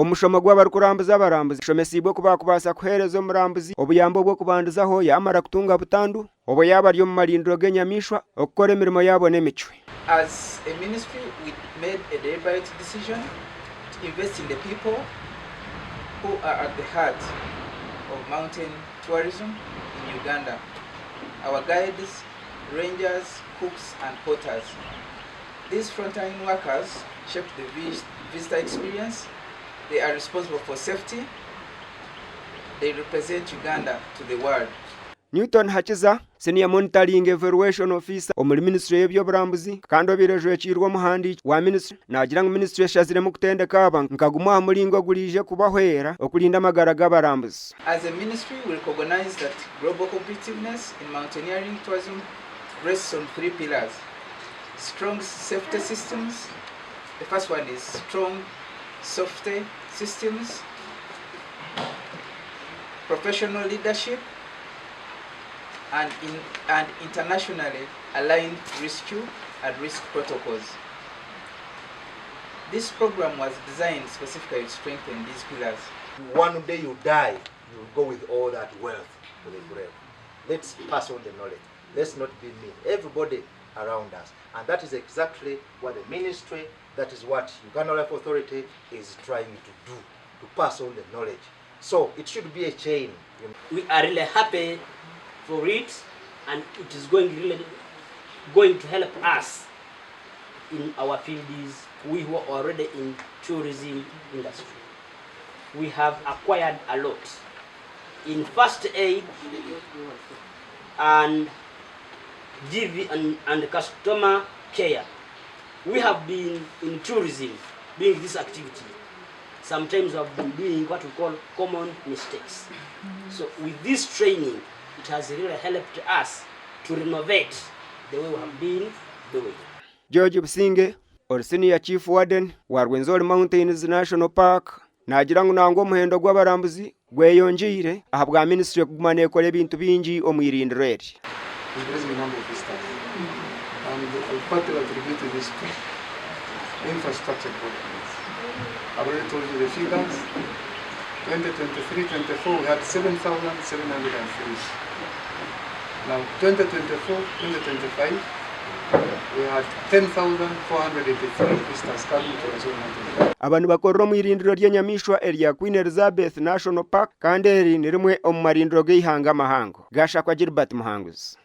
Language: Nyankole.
Omushomo gw'abarikurambuza abarambuzi gushomesiibwe oku baakubaasa kuheereza omurambuzi obuyambi obw'okubandizaho yaamara kutunga butandu obwo yaaba ari omu marindiro g'enyamaishwa okukora emirimo yaabo n'emicwe. As a ministry we made a deliberate decision to invest in the people who are at the heart of mountain tourism in Uganda, our guides, rangers, cooks and porters. These frontline workers shape the visitor experience, they are responsible for safety, they represent Uganda to the world. Newton Hakiza, Senior Monitoring Evaluation Officer omuri minisiture y'eby'oburambuzi kandi obaire ajwekiirwe omuhandiiki wa minisiture naagira ngu minisiture eshaziremu kutendeka aba nka gumwe aha muringo oguriije kubahwera okurinda amagara g'abarambuzi. As a ministry we recognise that global competitiveness in mountaineering tourism rests on three pillars, strong safety systems, the first one is strong safety systems, professional leadership and, in, and internationally aligned rescue and risk protocols. This program was designed specifically to strengthen these pillars. One day you die, you will go with all that wealth to the grave. Let's pass on the knowledge. Let's not be mean. Everybody around us. And that is exactly what the ministry, that is what Uganda Life Authority is trying to do, to pass on the knowledge. So it should be a chain. You know. We are really happy for it and it is going really going to help us in our fields, we who are already in tourism industry. We have acquired a lot in first aid and GV and, and customer care. We have been in tourism doing this activity. Sometimes we have been doing what we call common mistakes. So with this training, it has really helped us to renovate the way we have been doing. George Businge, ori Senior Chief Warden wa Rwenzori Mountains National Park naagira ngu nangwa omuhendo gw'abarambuzi gweyongyeire ahabwa minisiture kuguma neekora ebintu bingi omu irindiro eri. Increasing number of visitors and we partly attribute this to infrastructure developments. I've already told you the figures. 2023 24 we had 7,703. Now 2024 2025 we had 10,483 visitors coming to Rwenzori Mountain. Aba nibakorera omu irindiro ry'enyamaishwa erya Queen Elizabeth National Park kandi eri ni rimwe omu marindiro g'eihanga amahango. Gashakwa Gilbert Muhanguzi.